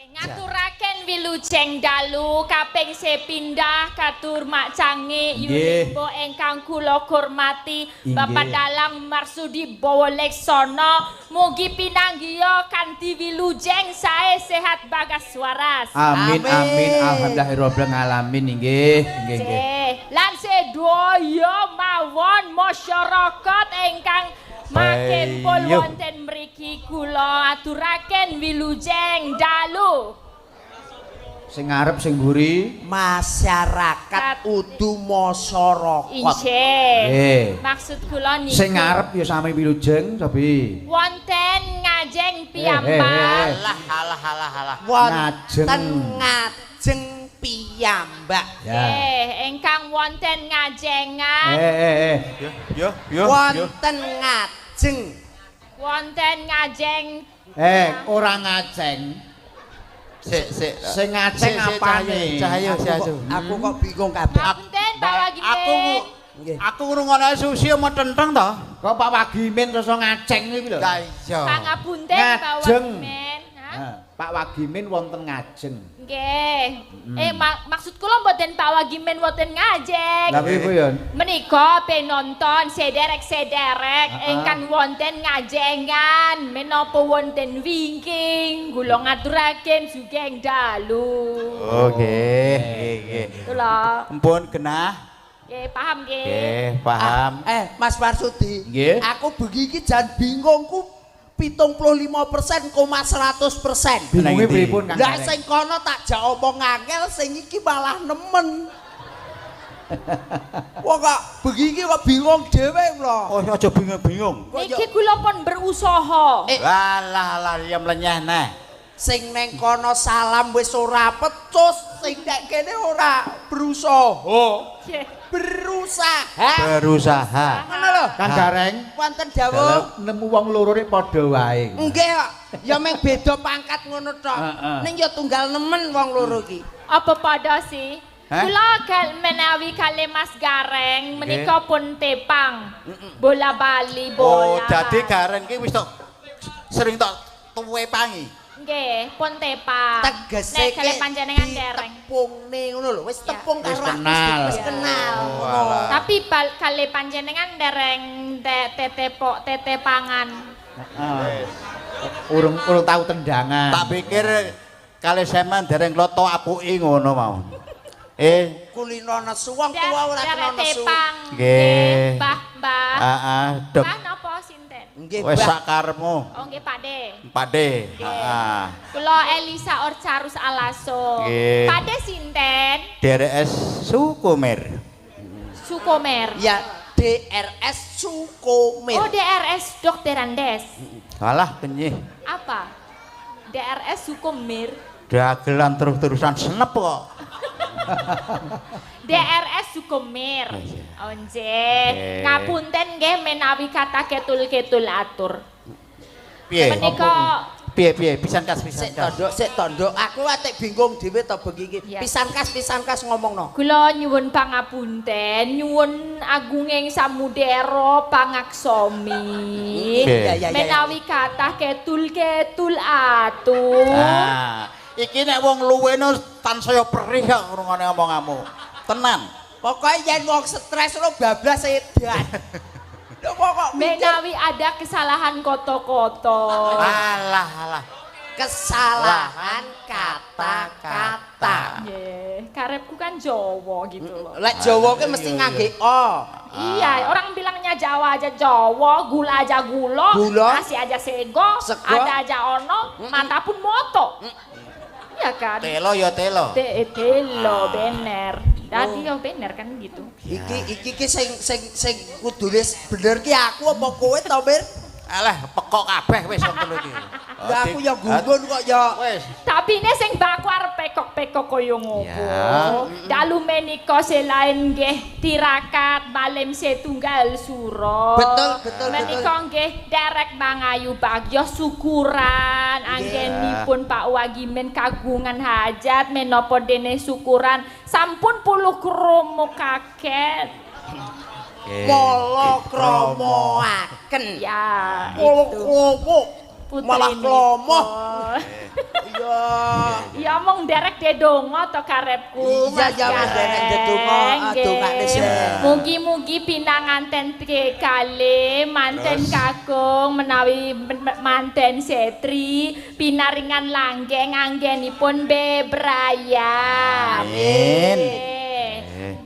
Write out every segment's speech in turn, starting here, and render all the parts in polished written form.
Ngaturaken wilujeng dalu kaping sepindah katur macange Yulimbo ingkang kula hormati Bapak Dalang Marsudi Bowo Leksono, mugi pinanggiya kanthi wilujeng sae sehat bagas waras. Amin amin, alhamdulillahirabbil alamin. Nggih nggih nggih. Lan sedaya mawon masyarakat ingkang makempul wonten mriki kula aturaken wilujeng dalu. Sing ngarep sing mburi masyarakat udu masyarakat. Inggih. Maksud kula niku sing ngarep ya sami wilujeng sabi. Wonten ngajeng piyambak. Alah alah alah alah. Wonten ngajeng piyambak. Nggih, ingkang wonten ngajengan. Yo yo. Wonten ngajeng. Wonten ngajeng. Ora ngajeng. Sik sik. Sing ngajeng apane? Cahyo cahyo. Aku kok bingung kabeh. Ngapunten Pak Wagimin. Aku ngrungokne susi metenteng to. Kok Pak Wagimin terus ngajeng iki lho. Lah iya. Pangapunten Pak Wagimin. Pak Wagimin wonten ngajeng. Nggih. Maksud kula mboten Pak Wagimin wonten ngajeng. Lha piye ya? Menika penonton sederek-sederek ingkang wonten ngajengan menapa wonten wingking kula ngaturaken sugeng dalu. Oh nggih, nggih. Kula. Ampun genah. Nggih, paham nggih. Nggih, paham. Mas Marsudi, aku bengi iki jan bingungku 75,100%. Bingunge pripun Kang? Lah sing kono tak jak omong angel, sing iki malah nemen. Wah kok bengi iki kok bingung dhewe lho. Oh aja bingung-bingung. Niki kula pun berusaha. Walah lah ya mlenyeh neh. Sing neng kono salam wis ora pecus, sing nek kene ora berusaha. Berusaha. Berusaha. Ngono lho. Kang Gareng, wonten dawuh nemu wong loro rek padha wae. Nggih kok. Ya mung beda pangkat ngono tok. Ning ya tunggal nemen wong loro iki. Apa padha sih? Kula menawi kali Mas Gareng menika pun tepang. Bola bali bola. Oh, dadi Gareng ki wis tok sering tok tuwepangi. Nggih, pun tepang. Tegese nek panjenengan dereng tepungne ngono lho, wis tepung karo kenal. Wis kenal. Tapi kali panjenengan dereng tetepok tetepangan. Heeh. Urung tau tendangan. Tak pikir kali sampean dereng kloto apuki ngono mau. Kulino nesu wong tuwa ora kena nesu. Nggih. Mbah, Mbah. Heeh, Mbah napa sinten? Nggih, wis sakarepmu. Oh nggih, Pak De. Pak De. Heeh. Kula Elisa Orcarus Alaso. Pak De sinten? DRS Sukomer. Sukomer. Ya, DRS Sukomer. Oh, DRS Dokterandes. Alah, kenyih. Apa? DRS Sukomer. Dagelan terus-terusan senep kok. DRS Sukomer. Onje, ngapunten nggih menawi kata ketul-ketul atur. Piye? Menika piye pisan kas pisan kas. Sik tondok, aku atik bingung dhewe to bengi iki. Pisan kas ngomongno. Kula nyuwun pangapunten, nyuwun agunging samudera pangaksomi. Menawi kata ketul-ketul atur. Ah, iki nek wong luwene tansaya perih kok ngrungokne omonganmu. Tenan. Pokoke yen wong stres ora bablas edan. Lho kok menawi ada kesalahan koto-koto. Alah alah. Kesalahan kata-kata. Nggih, karepku kan Jawa gitu loh. Lek Jawa ki mesti ngangge o. Iya, orang bilangnya Jawa aja Jawa, gula aja gula, nasi aja sego, ada aja ono, mata pun moto. Iya kan? Telo ya telo. Telo bener. Tadi yo bener kan gitu. Iki iki sing kudune bener ki aku apa kowe to, Mir? Alah, pekok kabeh wis wong telu iki. Lah aku ya gumun kok ya. Wis. Tapi ne sing baku arep pekok-pekok kaya ngopo. Dalu menika selain nggih tirakat malem setunggal sura. Betul. Menika nggih derek mangayu bagya syukuran anggenipun Pak Wagimin kagungan hajat menapa dene syukuran sampun puluh kromo kaget. Mala kromoaken. Ya, mala kromo. Malah klomoh. Iya. Wong derek dedonga to karepku. Iya, ya wis derek dedonga, dongakne sik. Mugi-mugi pinanganten kali manten kakung menawi manten setri pinaringan langgeng anggenipun bebraya. Amin.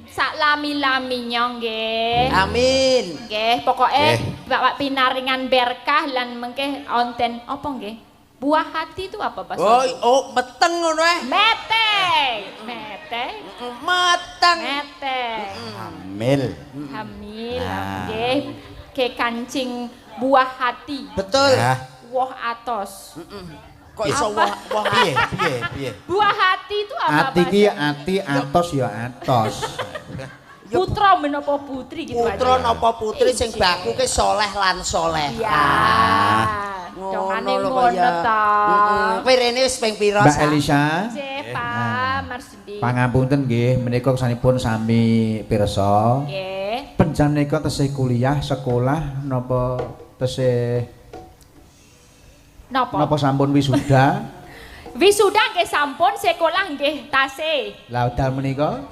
Sak lami-laminya nggih. Amin. Nggih, pokoke Bapak pinaringan berkah lan mengke onten apa nggih? Buah hati itu apa Pak? Oh, oh, meteng ngono eh. Meteng. Meteng. Meteng. Meteng. Hamil. Hamil. Nggih. Ke kancing buah hati. Betul. Ya. Woh atos. Kok iso woh woh Piye piye piye? Buah hati itu apa? Ati ki ati atos ya atos. Putra menapa putri gitu aja. Putra napa putri sing baku ki soleh lan soleh. Iya. Dongane ngono ta. Kowe rene wis ping pira? Mbak Elisa. Nggih, Pak Marsudi. Pangapunten nggih, menika kesanipun sami pirsa. Nggih. Penjam menika tesih kuliah, sekolah napa tesih napa? Napa sampun wisuda? Wisuda nggih sampun, sekolah nggih tasih. Lah dal menika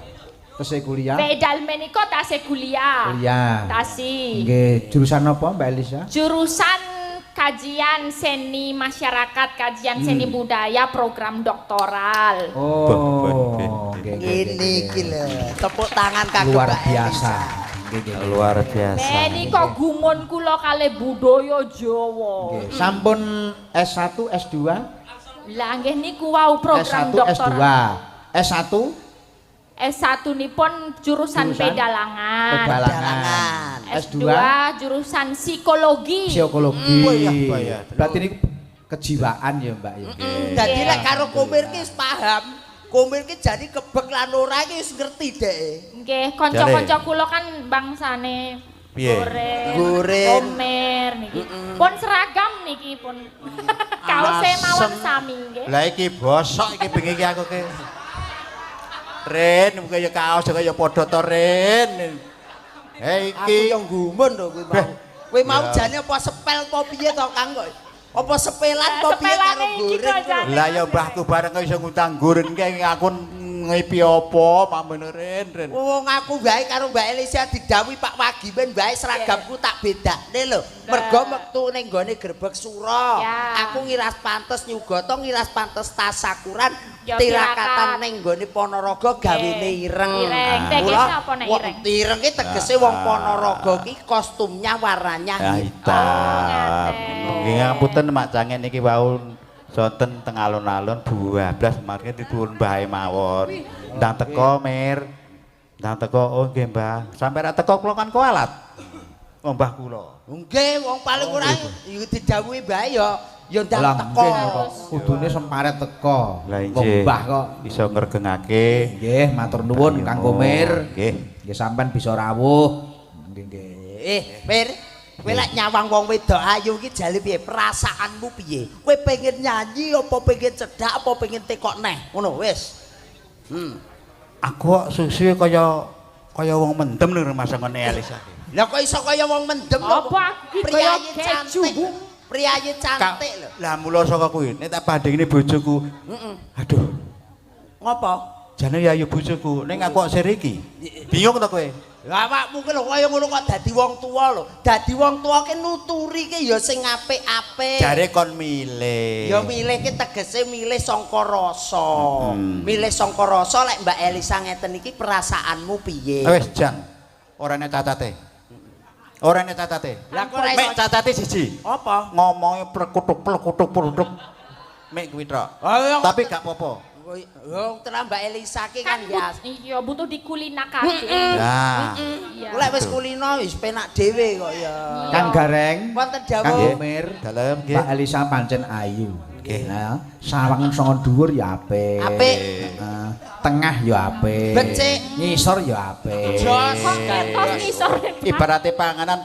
tesih kuliah? Bedal menika tasih kuliah. Kuliah. Tasih. Nggih, jurusan napa Mbak Elisa? Jurusan kajian seni masyarakat, kajian seni budaya, program doktoral. Oh, ngene iki lho. Tepuk tangan kagem luar biasa. Luar biasa. Menika gumun kula kalih budaya Jawa. Nggih. Sampun S1, S2? Lah nggih niku wau program S1, doktoral. S2. S1 S1 nipun jurusan pedalangan. Pedalangan. S2 jurusan psikologi. Psikologi. Berarti ini kejiwaan ya, Mbak ya. Dadi lek karo Komir ki wis paham. Komir ki jane kebek lan ora ki wis ngerti dhek. Nggih, kanca-kanca kula kan bangsane Goren, Komer niki. Pun seragam niki pun. Kaose mawon sami nggih. Lah iki bosok iki bengi iki aku ki. Ren, kaya kaos kaya padha to Ren. Hei iki aku yo gumun to kowe mau. Kowe mau jane apa sepel apa piye to Kang kok? Apa sepelan apa piye karo goren? Lah ya mbahku bareng kok iso ngutang goren ki aku ngipi apa mamene Ren Ren. Wong aku wae karo Mbak Elisa didhawuhi Pak Wagimen wae seragamku tak bedakne lho. Mergo mektu ning gone Grebeg Sura. Aku ngiras pantes nyugata ngiras pantes tasakuran tirakatan ning gone Ponorogo gawene ireng. Ireng. Tegese apa nek ireng? Ireng ki tegese wong Ponorogo ki kostumnya warnanya hitam. Nggih ngapunten Mak Cangen niki wau sonten teng alun-alun 12 marke dituwun mbahe mawon. Ndang teko Mir. Ndang teko oh nggih Mbah. Sampe ra teko kula kan kualat. Wong mbah kula. Nggih wong paling ora didhawuhi mbahe ya ya ndang teko. Kudune semparet teko. Wong mbah kok iso ngregengake. Nggih, matur nuwun Kang Komir. Nggih. Nggih sampean bisa rawuh. Nggih nggih. Mir, kowe lek nyawang wong wedok ayu iki jale piye? Perasaanmu piye? Kowe pengen nyanyi apa pengen cedhak apa pengen tekok neh? Ngono wis. Aku kok susu kaya kaya wong mendem lho Mas ngene Elisa. Lah kok iso kaya wong mendem lho? Apa aku ki kaya keju. Priyayi cantik lho. Lah mula saka kuwi nek tak bandingne bojoku. Heeh. Aduh. Ngopo? Jane ya ayu bojoku, ning aku kok sir iki. Bingung to kowe? Lah awakmu ki lho kaya ngono kok dadi wong tuwa lho. Dadi wong tuwa ki nuturi ki ya sing apik-apik. Jare kon milih. Ya milih ki tegese milih sangka rasa. Milih sangka rasa lek Mbak Elisa ngeten iki perasaanmu piye? Wis jan. Ora nek cacate. Ora nek cacate. Lah kok ora iso mek cacate siji. Apa? Ngomonge plekutuk-plekutuk-plekutuk. Mek kuwi tok. Tapi gak apa-apa. Wong tenan Mbak Elisa ki kan ya. Iya, butuh dikulinakake. Nah. Lek wis kulino wis penak dhewe kok ya. Kang Gareng, wonten Kang dawuh. Komir, dalem nggih. Mbak Elisa pancen ayu. Nggih. Nah, sawang sanga dhuwur ya apik. Apik. Heeh. Tengah ya apik. Becik. Ngisor ya apik. Jos. Kok ketos ngisor. Ibarate panganan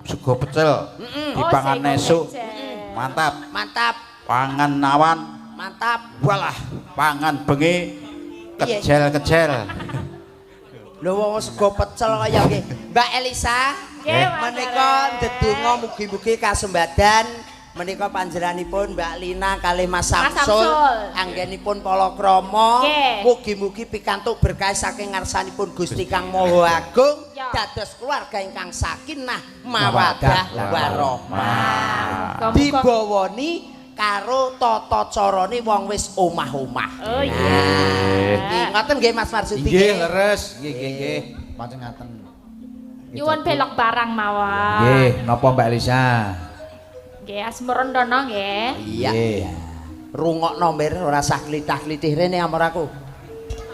sego pecel. Dipangan esuk. Mantap. Mantap. Pangan awan. Mantap. Walah, pangan bengi kejel-kejel. Lho wong sego pecel kaya nggih. Mbak Elisa, Nggih, Mas menika ndedonga mugi-mugi kasembadan Menika panjenenganipun Mbak Lina kalih Mas Samsul, Samsul. Anggenipun palakrama. Nggih. Mugi-mugi pikantuk berkah saking ngarsanipun Gusti Kang Maha Agung Ya. dados keluarga ingkang sakinah mawaddah warahmah. Muga-muga. Dibawani karo tata carane wong wis omah-omah. Oh iya. Nggih, ngoten nggih Mas Marsudi. Nggih, leres. Nggih, nggih, nggih. Pancen ngaten. Nyuwun belok barang mawon. Nggih, napa Mbak Elisa? Nggih, asmarandono nggih. Iya. Nggih. Rungokno mir ora sah klithah-klithih rene amor aku.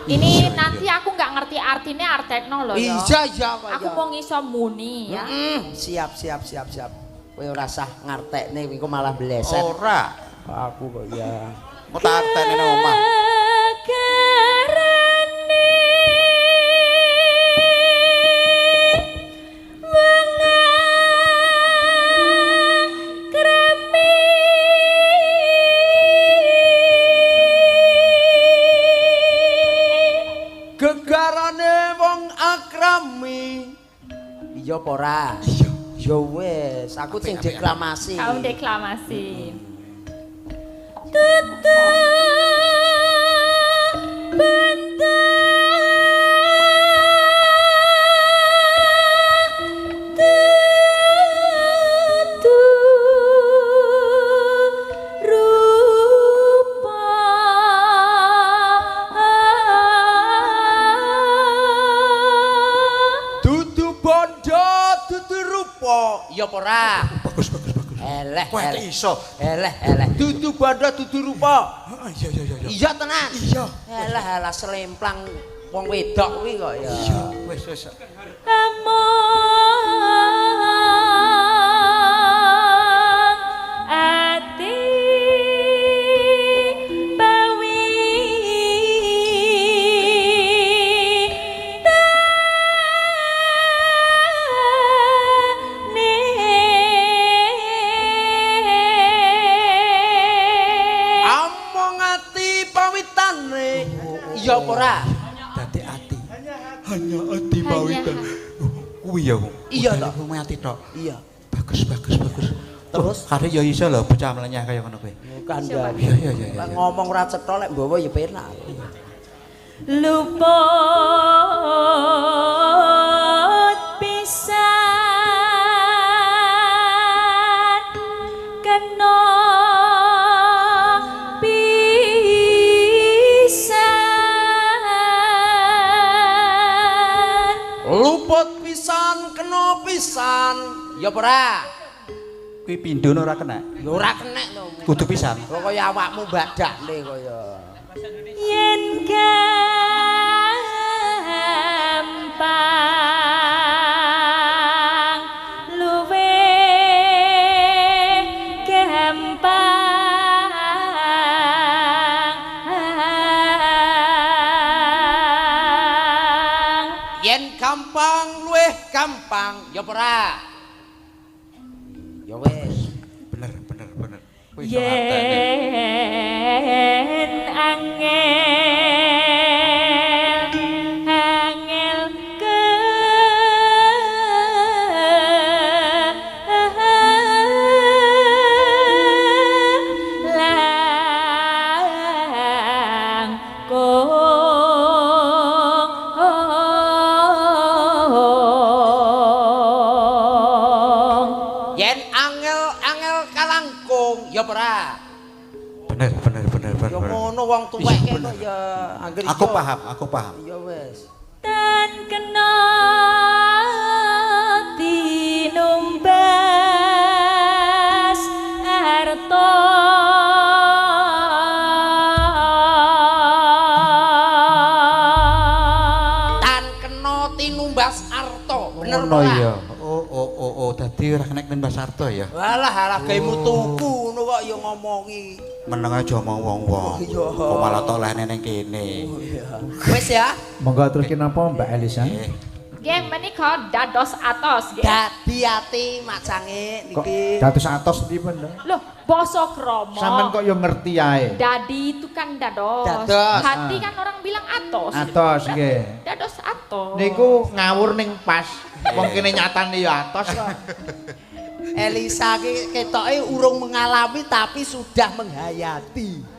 Ini nanti aku nggak ngerti artinya artekno loh ya. Iya iya kok. Aku mau ngiso muni ya. Siap siap siap siap. Kowe ora sah ngartekne engko malah bleset. Ora. Aku kok ya. Mau tak artene nang omah. Gegarane wong akrami. Gegarane wong akrami. Iya apa ora? Iya. Ya wis, aku sing deklamasi. Kaum deklamasi. Tutu benda tutu rupa. Dudu bondo, dudu rupa. Iya apa ora? Bagus bagus bagus. Eleh, Kowe eleh. iso. Eleh, eleh. Dudu bondo, dudu rupa. Heeh, iya iya iya. Iya tenan. Iya. Eleh, eleh selemplang wong wedok kuwi kok ya. Iya, wis wis. Among ati pawi tane. Among ati pawitane. Iya apa ora? Dadi ati. Hanya ati pawitan. Kuwi ya. Iya toh. Wong ati tok. Iya. Bagus bagus bagus. Terus? Kare ya iso lho bocah mlenyah kaya ngono kuwi. Kandhane. Iya iya iya. iya. Ngomong ora cetha lek mbawa ya penak. Luput pisan kena pisan. Luput pisan kena pisan. Ya apa ora? Kuwi pindho ora kena. Ya ora kenek to. Kudu pisan. Kok kaya awakmu badakne kaya. Yen gampang luwe gampang. Yen gampang luwih gampang. Ya apa ora? Ya wis. Bener bener bener. Kuwi iso ngartene. Yen angel angel ke langkung. Yen angel-angel kalangkung. Ya apa ora? Bener bener bener bener. Ya ngono wong tuwek Iya, kok bener. ya anggere Aku iya. paham, aku paham. Ya wis. Tan kena tinumbas arta. Tan kena tinumbas arta. Bener Ngono ora? ya. Oh oh oh oh dadi ora kena nimbas arta ya. Walah alah gaemu tuku ngono kok ya ngomongi. Meneng aja omong wong-wong. Iya. Kok malah tolehne ning kene. Wis ya. Monggo terus napa Mbak Elisa? Nggih menika dados atos nggih. Dadi ati macange Kok niki. dados atos ndi men? Loh, basa krama. Sampeyan kok ya ngerti ae. Dadi itu kan dados. Dados. Hati kan orang bilang atos. Atos nggih. Dados atos. Niku ngawur ning pas. Wong kene nyatane ya atos kok. Elisa ki ketoke urung mengalami tapi sudah menghayati.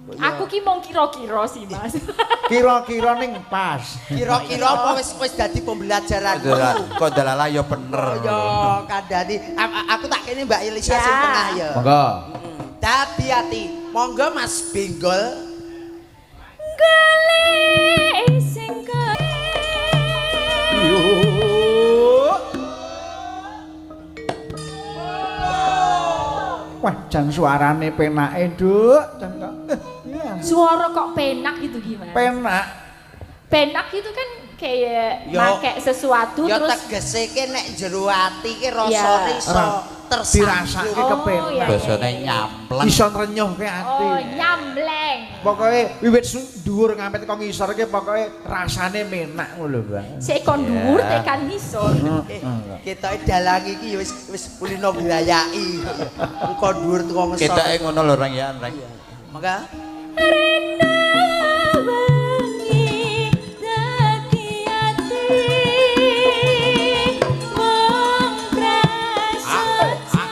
Aku ki mung kira-kira sih, Mas. Kira-kira ning pas. Kira-kira apa wis wis dadi pembelajaran. Kok dalalah ya bener. Ya kandhani. Aku tak kene Mbak Elisa sing tengah ya. Monggo. Dadi ati. Monggo Mas Benggol. Golek sing Wah, jan suarane penake, Nduk. Jan kok. Suara kok penak gitu gimana? Penak. Penak itu kan kayak make sesuatu ya terus tegese ki nek jero ati ki rasane iso tersandung. Dirasake kepenak. Basane nyampleng. Iso ngrenyuhke ati. Oh, nyambleng. Pokoke wiwit dhuwur ngampe teko ngisor ki pokoke rasane menak ngono lho, Bang. Sik kon dhuwur tekan ngisor. Ketoke dalang iki ya wis wis kulino glayaki. Engko dhuwur teko ngisor. Ketoke ngono lho Reng ya, Reng. Mangga. Rena wengi dadi ati mung prasaja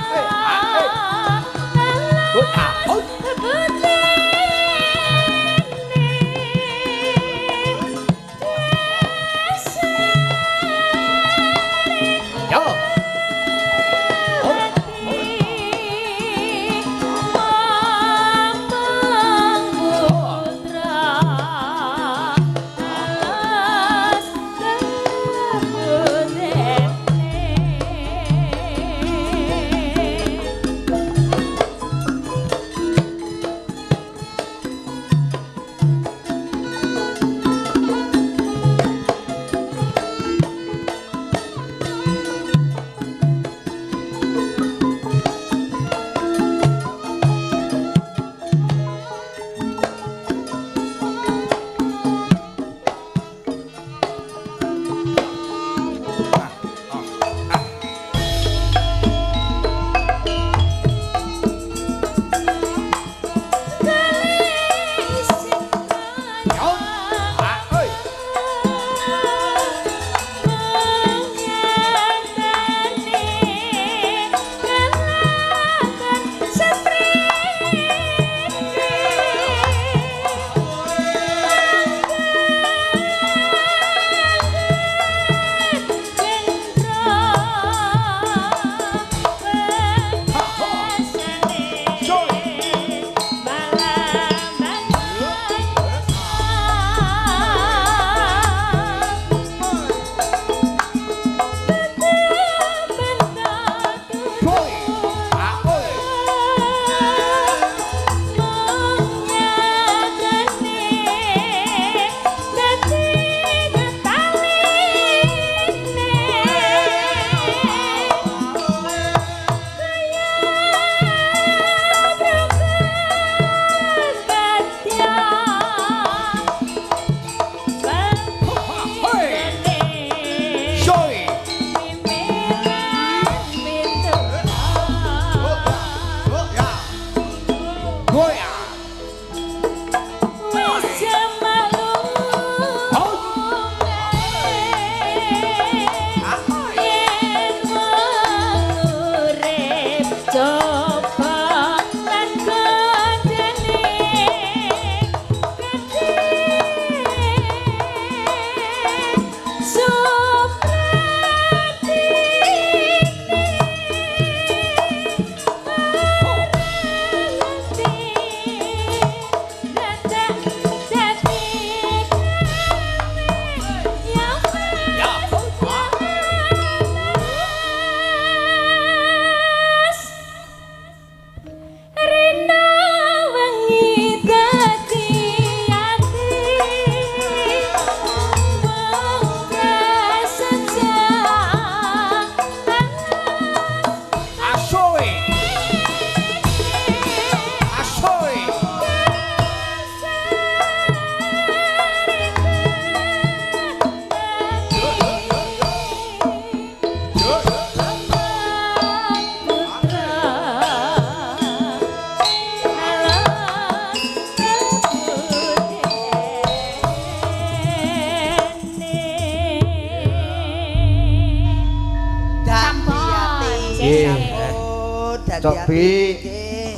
Hati-hati. Nggih.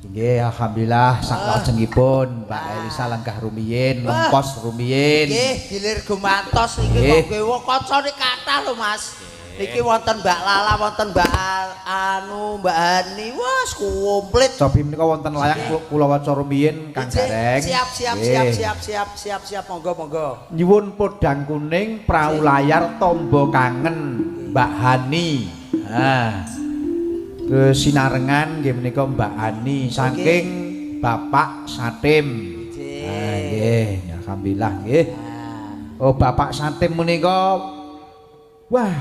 Nggih, alhamdulillah sak lajengipun Mbak Elisa lenggah rumiyin, lempos rumiyin. Nggih, gilir gumantos niki kok kancane kathah lho, Mas. Niki wonten Mbak Lala, wonten Mbak Anu, Mbak Hani, wah komplit. Cobi menika wonten layang kula waca rumiyin Kang Gareng. Siap, siap, siap, siap, siap, siap, siap, monggo, monggo. Nyuwun podang kuning, prau layar, tombo kangen Mbak Hani. Nah. Terus sinarengan nggih menika Mbak Ani saking Bapak Satim. Ah nggih, alhamdulillah nggih. Oh, Bapak Satim menika wah,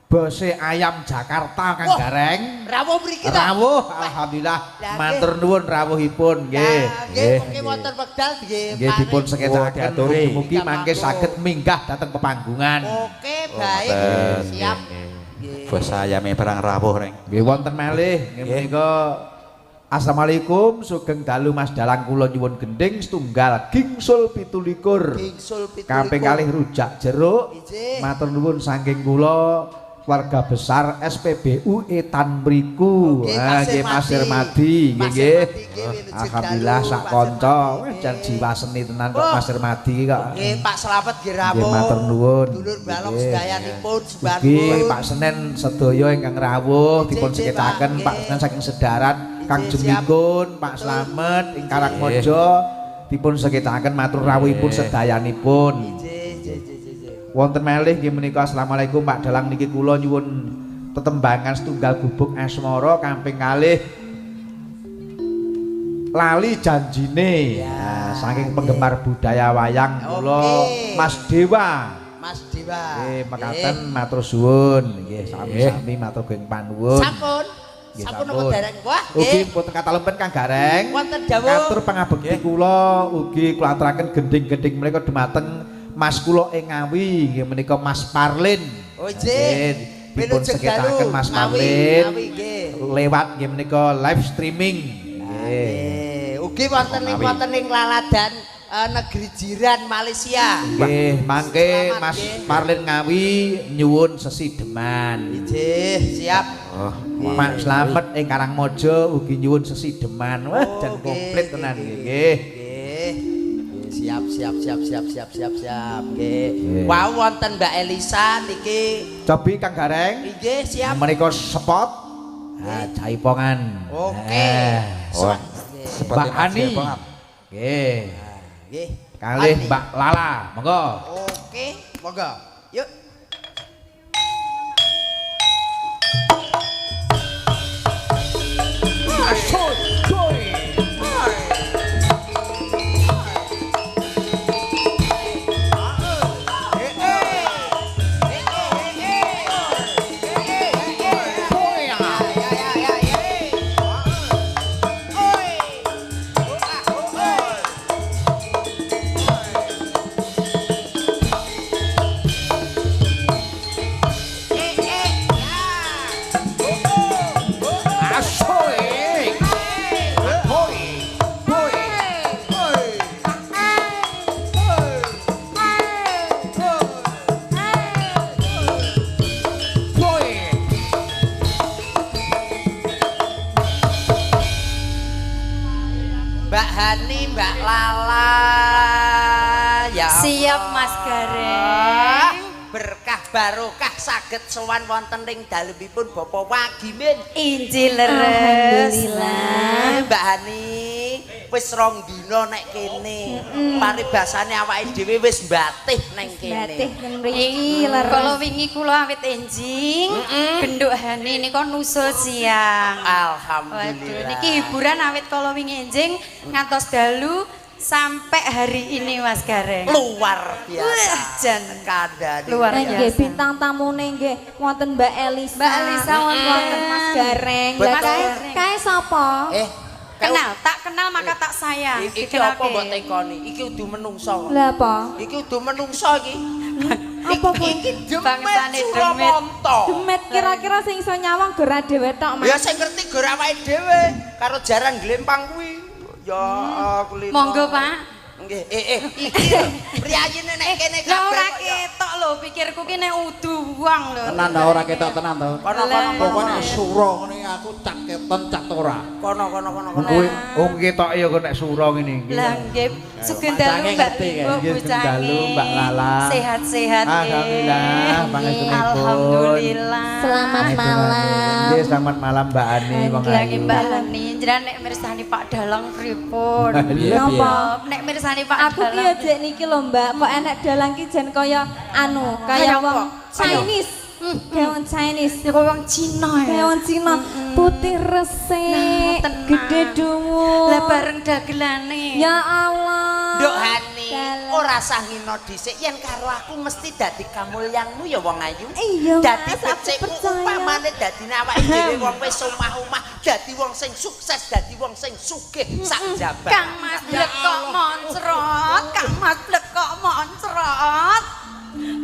bose ayam Jakarta Kang Gareng. Rawuh mriki ta? Rawuh, alhamdulillah. Matur nuwun rawuhipun nggih. Nggih, mugi wonten wekdal nggih. Nggih dipun sekecaken mugi mangke saged minggah dhateng pepanggungan. Oke, baik. Siap. Bos ayame perang rawuh reng. Nggih wonten malih nggih menika. Assalamualaikum sugeng dalu Mas Dalang kula nyuwun gendhing setunggal gingsul 17. Gingsul 17. Kaping kalih rujak jeruk. Matur nuwun saking kula keluarga besar SPBU Etan mriku. Nggih Pasir Madi nggih nggih. Alhamdulillah sak kanca wah jan jiwa seni tenan kok Pasir Madi kok. Nggih Pak Slamet nggih rawuh. Nggih matur nuwun. Dulur balong sedayanipun sembah nuwun. Nggih Pak Senen sedaya ingkang rawuh dipun seketaken Pak Senen saking Sedaran Kang Jemikun, Pak Slamet ing Karangmojo dipun seketaken matur rawuhipun sedayanipun. Wonten malih nggih menika assalamualaikum Pak Dalang niki kula nyuwun tetembangan setunggal gubuk asmara kamping kalih lali janjine. Nah, saking penggemar budaya wayang kula Mas Dewa. Mas Dewa. Nggih mekaten matur suwun nggih sami-sami matur geng panuwun. Sampun. Sampun napa dereng? Wah, ugi mboten katalempen Kang Gareng. Wonten dawuh. Katur pangabekti kula ugi kula aturaken gendhing-gendhing menika dumateng Mas kula ing Ngawi nggih menika Mas Parlin. Oh nggih. Dipun seketaken Mas Parlin. Lewat nggih menika live streaming. Nggih. Ugi wonten ing wonten ing laladan negeri jiran Malaysia. Nggih, mangke Mas Parlin Ngawi nyuwun sesideman. Nggih, siap. Oh, Pak Slamet ing Karangmojo ugi nyuwun sesideman. Wah, jan komplit tenan nggih. Siap siap siap siap siap siap siap. Nggih. Wau wonten Mbak Elisa niki. Cobi Kang Gareng. Nggih, siap. Menika spot. Ha, jaipongan. Oke. Mbak Ani. Nggih. Nggih. Kalih Mbak Lala, monggo. Oke, monggo. Yuk. Mbak Hani, Mbak Lala, ya Allah. Siap Mas Gareng. Berkah barokah saged sowan wonten ing dalemipun Bapak Wagimin. Injih leres. Alhamdulillah. Mbak Hani, wis rong dina nek kene. Paribasane awake dhewe wis mbatih neng kene. Mbatih neng mriki leres. Kala wingi kula awit enjing, genduk Hani nika nusul siang. Alhamdulillah. Waduh, niki hiburan awit kala wingi enjing ngantos dalu sampai hari ini Mas Gareng. Luar biasa. Wah, jan kandhane. Luar biasa. Nggih, bintang tamune nggih wonten Mbak Elisa. Mbak Elisa wonten Mas Gareng. Lah kae sapa? Kenal, tak kenal maka tak sayang. Iki apa mbok tekoni? Iki udu menungso. Lah apa? Iki udu menungso iki. Apa kuwi? Iki demet Suramanto. Demet kira-kira sing iso nyawang gora dhewe tok, Mas. Ya sing ngerti gora awake dhewe karo jaran glempang kuwi. Ya kulino. Monggo, Pak. Nggih, iki lho. Priyayine nek kene kabeh. Lah ora ketok lho, pikirku ki nek udu wong lho. Tenan ta ora ketok tenan to. Kono-kono Pokoknya sura ngene aku cak keton cak ora. Kono-kono kono. Kuwi wong ketok ya kok nek sura ngene iki. Lah nggih, sugeng dalu Mbak Limbo, Nggih, sugeng dalu Mbak Lala. Sehat-sehat nggih. Alhamdulillah, pangestunipun. Alhamdulillah. Selamat malam. Nggih, selamat malam Mbak Ani wong Nggih ayu. Mbak Ani, jenengan nek mirsani Pak Dalang pripun? Napa? Nek mirsani Pak Dalang. Aku ki yo jek niki lho Mbak, kok enek dalang ki jan kaya anu, kaya wong Chinese. Kayak wong Chinese, Ya kaya wong Cina ya. Kayak wong Cina, putih resik, gede dhuwur. Lah bareng dagelane. Ya Allah. Nduk Hani, ora sah ngino dhisik yen karo aku mesti dadi kamulyanmu ya wong ayu. Iya, dadi Mas, aku becikmu percaya. Upamane dadi awake dhewe wong wis omah-omah, dadi wong sing sukses, dadi wong sing sugih sak jabat. Kang Mas Blek kok moncrot, Kang Mas Blek kok moncrot.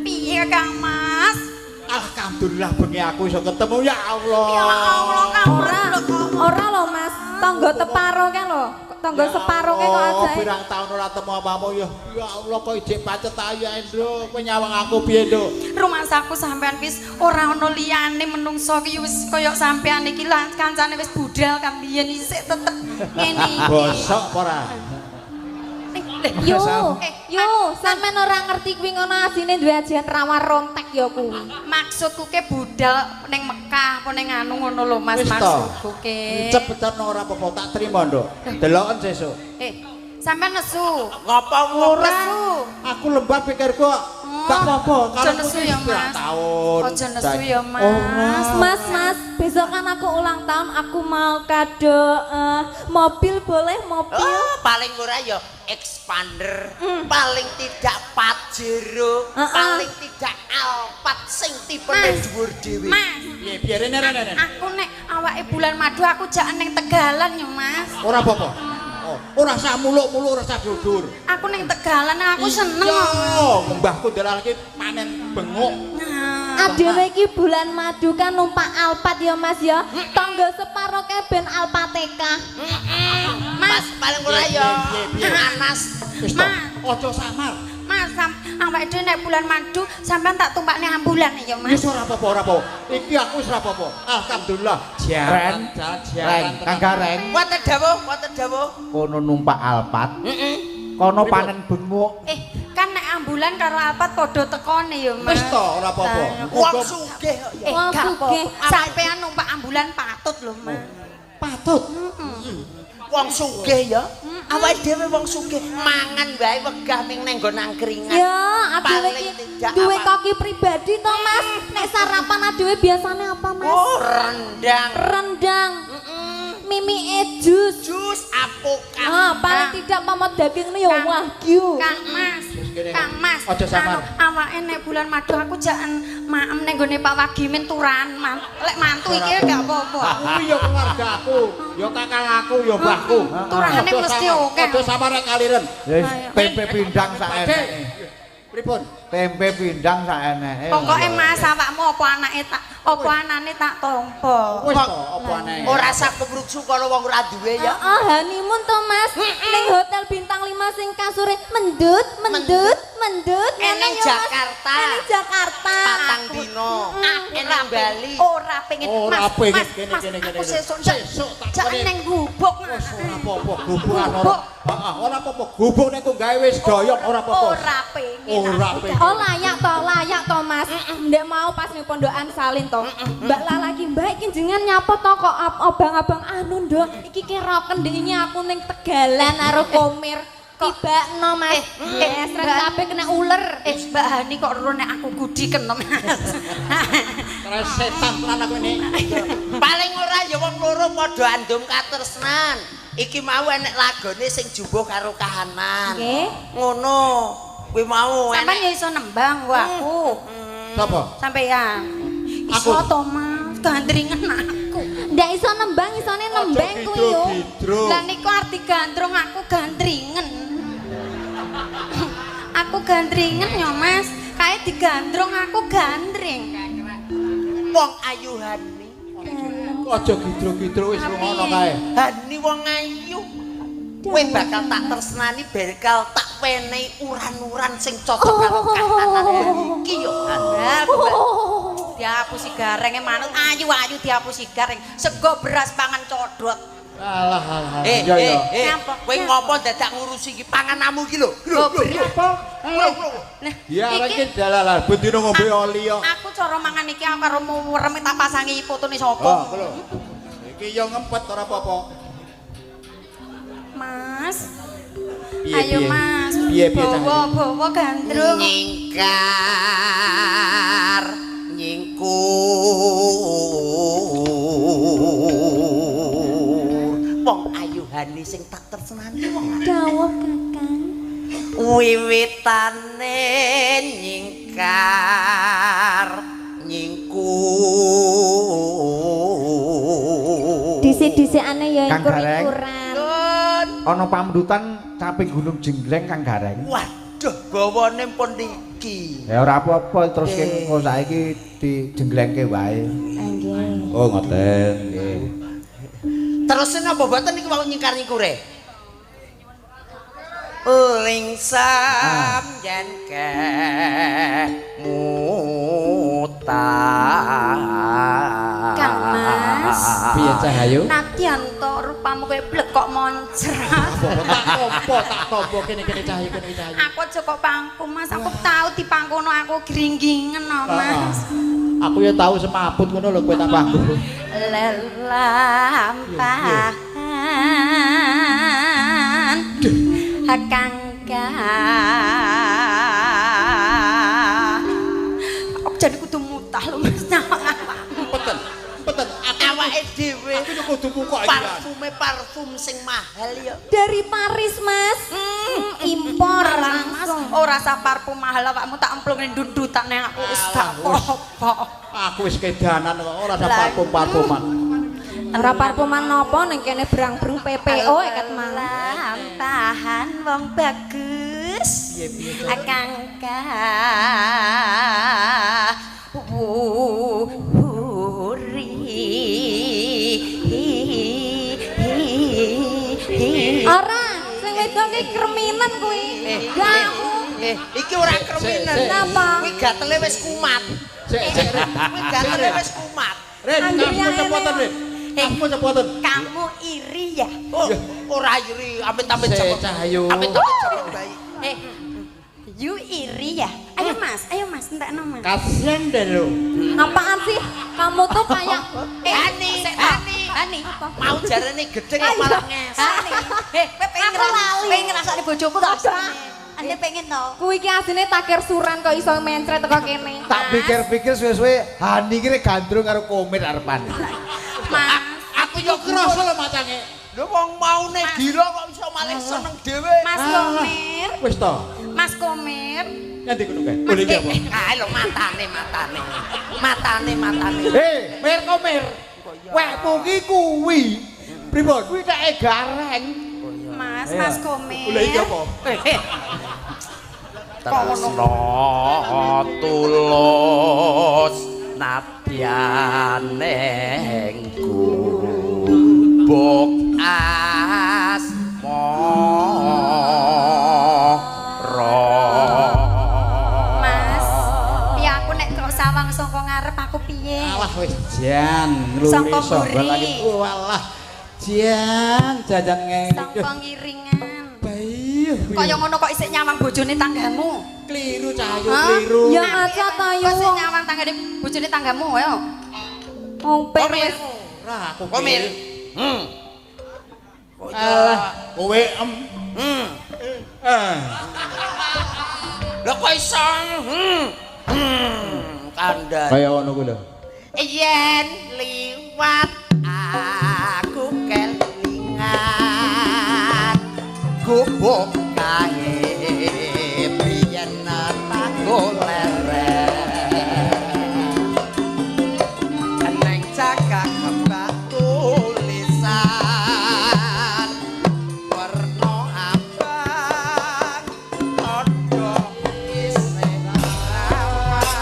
Piye Kang Mas? Alhamdulillah bengi aku iso ketemu ya Allah. Ya Allah, Kang Mas Blek kok. Ora lho Mas, tangga teparo kae lho. Tangga separo kae kok ajae. Pirang taun ora temu apamu ya. Ya Allah kok ijek pacet ayu Endro, kowe nyawang aku piye, Nduk? Rumangsaku sampean wis ora ana liyane menungso ki wis kaya sampean iki lah kancane wis budal kan biyen isih tetep ngene iki. Bosok apa ora? Yo, yo, sampean ora ngerti kuwi ngono asine duwe ajian rawa rontek ya kuwi. Maksudku ke budal ning Mekah apa ning anu ngono lho Mas maksudku ke. Cepet-cepet ora apa-apa tak trimo, Nduk. Deloken sesuk. Sampean nesu. Ngopo ora? Aku lembah pikirku gak apa-apa kalau nesu ya Mas. Ojo nesu ya Mas. Mas, Mas, besok kan aku ulang tahun, aku mau kado mobil boleh mobil. Oh, paling ora ya Expander, paling tidak Pajero, paling tidak Alphard sing tipene dhuwur dhewe. Mas, piye piye rene rene. Aku nek awake bulan madu aku jak ning Tegalan ya Mas. Ora apa-apa. Oh, ora sah muluk-muluk, ora sah dhuwur. Aku ning Tegalan aku seneng. Iya, mbahku dalan iki panen benguk. Adewe iki bulan madu kan numpak Alphard ya Mas ya. Tangga separo kae ben Alpateka. Mas paling ora ya Anas. Wis to, aja samar. Mas, awake dhewe nek bulan madu sampean tak tumpakne ambulan ya Mas. Wis ora apa-apa, ora apa-apa. Iki aku wis ora apa-apa. Alhamdulillah. Ren, Ren, Kang Gareng. Wonten dawuh, wonten dawuh. Kono numpak Alphard. Kono panen benguk. Kan nek ambulan karo Alphard padha tekone ya Mas. Wis to, ora apa-apa. Wong sugih kok ya. Wong sugih. Sampean numpak ambulan patut lho Mas. Patut. Wong sugih ya. Awake dhewe wong sugih mangan wae wegah ming nang nggon angkringan. Ya, adewe iki duwe koki pribadi to Mas. Nek sarapan adewe biasane apa Mas? Oh, rendang. Rendang. Mimike jus. Jus apokat. Ah, paling tidak momot daging ya wagyu. Kang Mas. Kang Mas. Aja samar. Awake nek bulan madu aku jaken maem ning nggone Pak Wagimin turan. Lek mantu iki gak apa-apa. Kuwi ya keluarga aku, ya kakang aku, ya mbahku. Turahane mesti oke. Aja samar rek kaliren. Wis tempe pindang sak eneke. Pripun? Tempe pindang sak eneke. Pokoke Mas awakmu apa anake tak apa anane tak tampa. Wis to, apa anake? Ora sah kebruksu kalau wong ora duwe ya. Heeh, honeymoon to Mas. Ning hotel bintang 5 sing kasure mendut, mendut, mendut. Ning Jakarta. Ning Jakarta. Patang dino. Enak Bali. Ora pengen Mas. Mas, aku sesuk tak ning gubuk. Ora apa-apa gubukan ora. Heeh, ora apa-apa gubuk nek gawe wis doyok ora apa-apa. Ora pengen. Ora pengen. Oh layak to Mas. Ndek mau pas ning pondokan salin to. Mbak Lala ki mbak iki jenengan nyapa to kok abang-abang anu nduk iki keroken ndek ini aku ning Tegalan karo Komir. Tibakno Mas. Stres kabeh kena uler. Mbak Hani kok ro nek aku gudi kena Mas. Stres setan tenan aku ini. Paling ora ya wong loro padha andum katresnan. Iki mau enek lagone sing jumbuh karo kahanan. Nggih. Ngono. Kuwi mau enek. Sampeyan ya iso nembang wae aku. Sapa? Sampeyan. Iso to Mas, gandringan aku. Ndak iso nembang, isone nembeng kuwi yo. Lah niku arti gandrung aku gandringan. Aku gandringan ya Mas, kae digandrung aku gandring. Wong ayu Hani. Aja gidro-gidro wis ngono kae. Hani wong ayu. Kowe bakal tak tresnani, bakal tak wenehi uran-uran sing cocok karo kahanan iki yo. Dihapusi garenge manut ayu-ayu dihapusi gareng. Sego beras pangan codot. Alah alah. Kowe ngopo dadak ngurusi iki pangananmu iki lho. Lho, apa? Nah, ya iki dalah bendina ngombe oli kok. Aku cara mangan iki aku karo muwerem tak pasangi fotone sapa. Oh, iki yo ngempet ora apa-apa. Mas. Ayo Mas. Piye piye cah? Bawa-bawa gandrung. Nyingkar nyingkur. Wong ayu Hani sing tak tresnani wong. Dawuh Kakang. Wiwitane nyingkar nyingkur. Dhisik-dhisikane ya ingkur-ingkuran. Ana pamdutan caping Gunung Jenggleng Kang Gareng. Waduh, gawane pun niki. Ya ora apa-apa terus engko saiki dijengglengke wae. Nggih. Oh, ngoten. Nggih. Terus napa mboten niku wau nyingkar-nyingkure? Lingsam yen kemutan. Kang Mas. Piye Cahayu? Nadyan to rupamu kowe blek kok moncrat. Tak tompo, tak tompo kene-kene Cahayu, kene Cahayu. Aku aja kok pangku Mas, aku tau dipangkono aku gringgingen no Mas. Aku ya tau semaput ngono lho kowe tak pangku. Lelampahan kangka. Aku jadi kudu mutah lho Mas nyawang awakmu. Peten, peten awake dhewe. Aku yo kudu mukok iki. Parfume parfum sing mahal ya. Dari Paris Mas. Impor Mas. Ora usah parfum mahal awakmu tak emplungne ndundutan nang aku wis gak apa-apa. Aku wis kedanan kok ora usah parfum-parfuman. Ora parfuman napa ning kene brang-brung PPO eket mang. Lampahan wong bagus. Piye-piye kangka. Wuri. Ora, sing wedok ki kreminen kuwi. Gak. Iki ora kreminen. Napa? Kuwi gatele wis kumat. Sik, sik. Kuwi gatele wis kumat. Rin, kamu cepotan, Rin. Kamu cepotan. Kamu iri ya? Oh, ora iri, amit-amit cepet. Cahayu. Amit-amit cepet bayi. You iri ya? Ayo Mas, entekno Mas. Kasihan deh lo. Apaan sih? Kamu tuh kayak Hani, Hani, Hani. Mau jarene gedhe kok malah ngesek. Hani. Kowe pengen ngrasakne bojoku to asline. Ande pengen to. Kuwi iki asline takir suran kok iso mencret teko kene. Tak pikir-pikir suwe-suwe Hani iki gandrung karo komit arepan. Mas, aku yo krasa lho macange. Lho wong maune gila kok iso malih seneng dhewe. Mas Komir. Wis to. Mas Komir. Nganti kono kae. Boleh iki apa? Kae lho matane, matane. Matane, matane. Hei, Mir Komir. Wekmu ki kuwi. Pripun? Kuwi teke gareng. Mas, Mas Komir. Lha iki apa? Tresno tulus nadyan ing gubuk asmara. Mas, piye aku nek kok sawang saka ngarep aku piye? Alah wis jan ngluri sangga lagi. Walah. Jan jajan ngene. Sangka ngiringan. Bayu. Kaya ngono kok isih nyawang bojone tanggamu. Kliru Cahayu, kliru. Ya aja ta yo. Kok isih nyawang tanggane bojone tanggamu ayo. Wong wis ora aku. Komil. Alah, kowe em. Lho kok iso? Kandhane. Kaya ngono kuwi lho. Yen liwat aku kelingan gubuk kae biyen tak leren neng cakak kebak tulisan werna abang tandha isih rawan.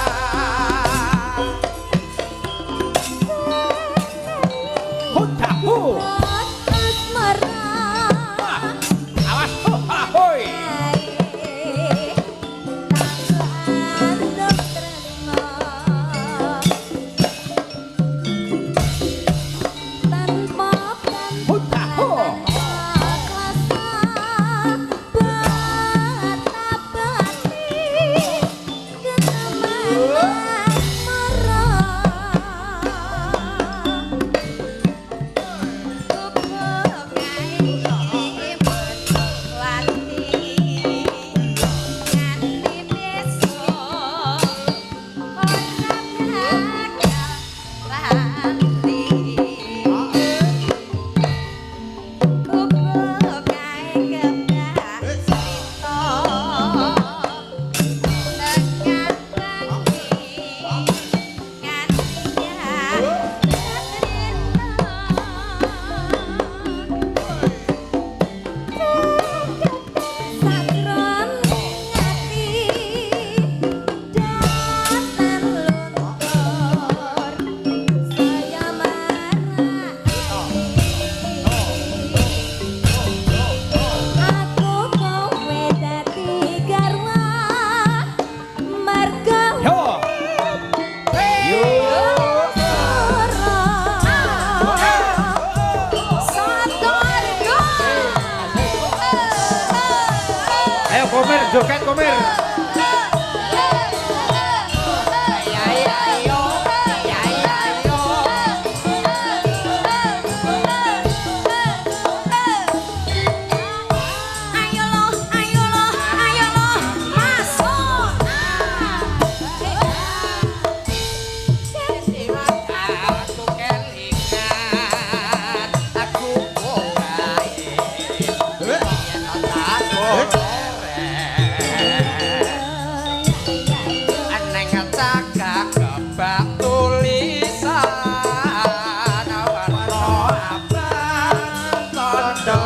Hodaku. Asmara. Awas hoi. Komer joget komer. Ayo lo, ayo lo, ayo lo, masuk. Aku kelingan, aku kae. Yen tak neng cakak kebak tulisan warna abang tondo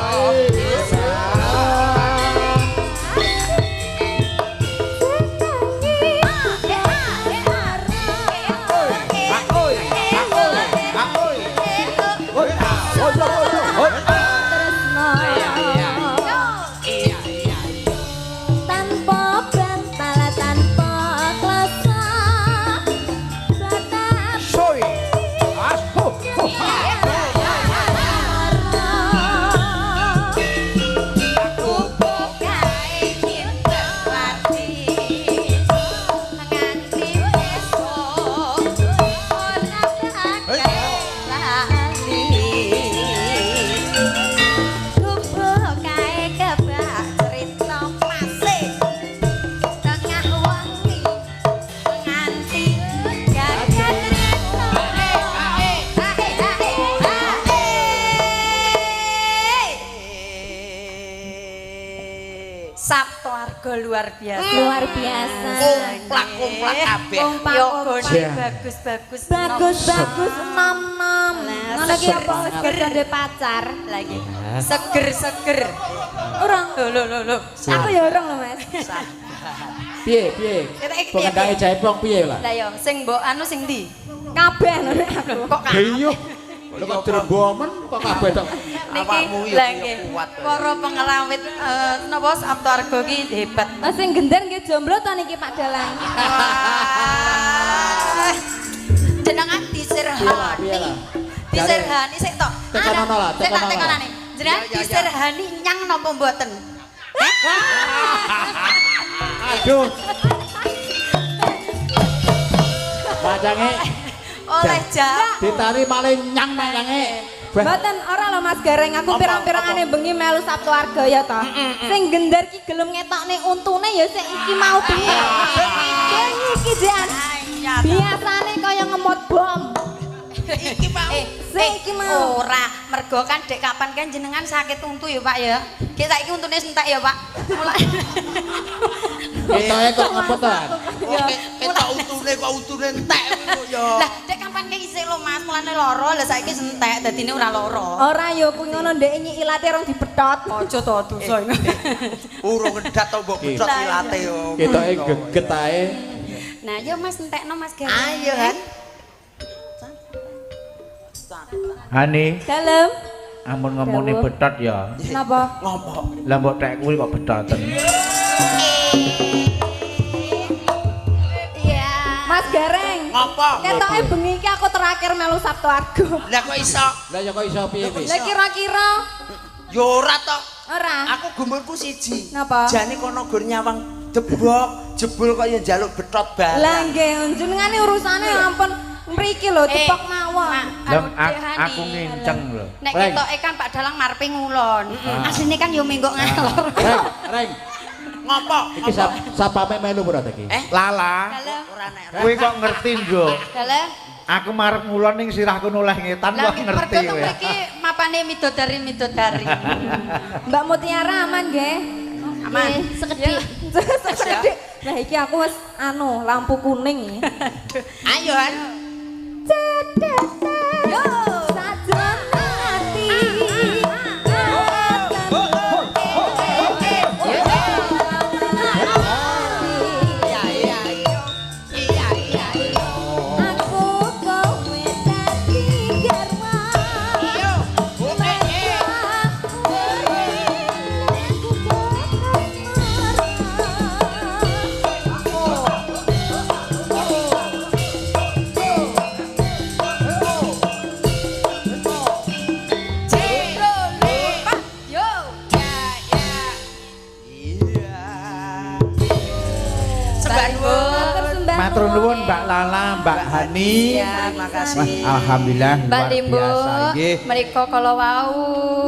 Tanpa bantal, tanpa klasa, batas Soy. As ho ho. Aku bukae cinta mati nganti esuk ora bakal lali. Kubukae kebak cerita masih tengah wengi nganti jagat rita. Sabto Argo luar biasa. Luar biasa. Komplak-komplak kabeh. Kompak Yogone kompak. bagus-bagus. Bagus-bagus enom-enom. Ngono ki apa wis kerja duwe pacar? Lagi. Seger-seger. Urung. Lho lho lho lho. Aku ya urung lho, Mas. Piye piye? Piye, Pengendange piye? jaipong piye lah? Lah yo sing mbok anu sing ndi? Kabeh lho nek aku. Kok kabeh? Iya. Lho kok drembomen kok kabeh tok. Niki Awakmu ya lah ya nggih. kuat. Para pengerawit napa Sabto Argo ki hebat. Lah sing gender nggih jomblo to niki Pak Dalang. Wah. Jenengan Piye diserhani. lah? Diserhani sik tok. Tekonono lah, Sik tak tekonono. tekonane. Jenengan Ya, ya, ya. diserhani nyang napa mboten? Aduh. Macange Oleh jam. ditari malah nyang macange. Beh, Mboten ora lho Mas Gareng, aku Apa, pirang-pirangane bengi melu Sabtu Argo ya to. Sing gender ki gelem ngetokne untune ya sing iki mau piye. Bengi iki jan. Iya, toh. Biasane kaya ngemot bom. Iki mau. Sing iki mau. Ora, mergo kan dek kapan kan jenengan sakit untu ya, Pak ya. Ki saiki untune entek ya, Pak. Mulai ketoke kok ngepet to. Kok ketok utune kok utune entek kok ya. Lah, dek kapan ki isih lho Mas, mulane lara, lah saiki entek dadine ora lara. Ora ya kuwi ngono ndek nyik ilate rong dibetot. Aja to dosa iki. Urung ngedat to mbok betot Lah, iya. ilate yo. Ketoke geget ae. Nah, yo Mas entekno Mas Gareng. Ayo Han. Hani, Dalem. ampun ngomongne Dawuh. betot ya. Napa? Ngopo? Lah mbok tek kuwi kok betoten. Iya. Mas Gareng. Ngopo? Ketoke bengi iki aku terakhir melu Sabtu Argo. Lah kok iso? Lah ya kok iso piye piye? Lah kira-kira Ya ora to. ora. Aku gumurku siji. Napa? Jane kono gur nyawang debok, jebul kaya njaluk betot barang. Lah nggih jenengane urusane ampun mriki lho tepok mawon. Lah aku nginceng lho. Nek Reng. ketoke kan Pak Dalang marpe ngulon. Asline kan yo menggok ngalor. Reng, reng. Ngopo? Iki sapame melu ora ta iki? Eh? Lala, Dalah. Ora nek. kowe kok ngerti, Nduk? Dalah. Aku marep ngulon ning sirahku noleh ngetan Lah kok mergo ngerti teng kowe. mriki mapane midodari-midodari. Mbak Mutiara aman nggih? Aman. Sekedhik. Sekedhik. Lah iki aku wis anu lampu kuning. Ayo Han. Yo. Sajen ati. Iya iya iya. Iya iya iya. Aku kowe dadi garwa. Yo. Eh eh. Aku Matur nuwun Mbak Lala, Mbak Hani. Ya, Makasih. Wah, alhamdulillah Mbak luar Limbo, biasa nggih. menika kala wau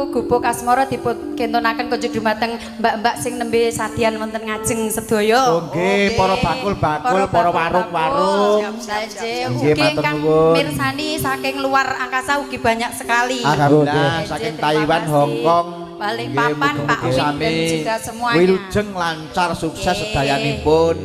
gubuk asmara dipun kintunaken kunjuk dumateng mbak-mbak sing nembe sadian wonten ngajeng sedaya. Oh nggih, para bakul-bakul, para warung-warung. Nggih, Nggih, ugi matur ingkang nuwun. mirsani saking luar angkasa ugi banyak sekali. Alhamdulillah Nggih, saking terima Taiwan, kasih. Hong Kong, Balikpapan, nggih, Pak mugi-mugi Win dan sami juga semuanya. Wilujeng lancar sukses Nggih. sedayanipun.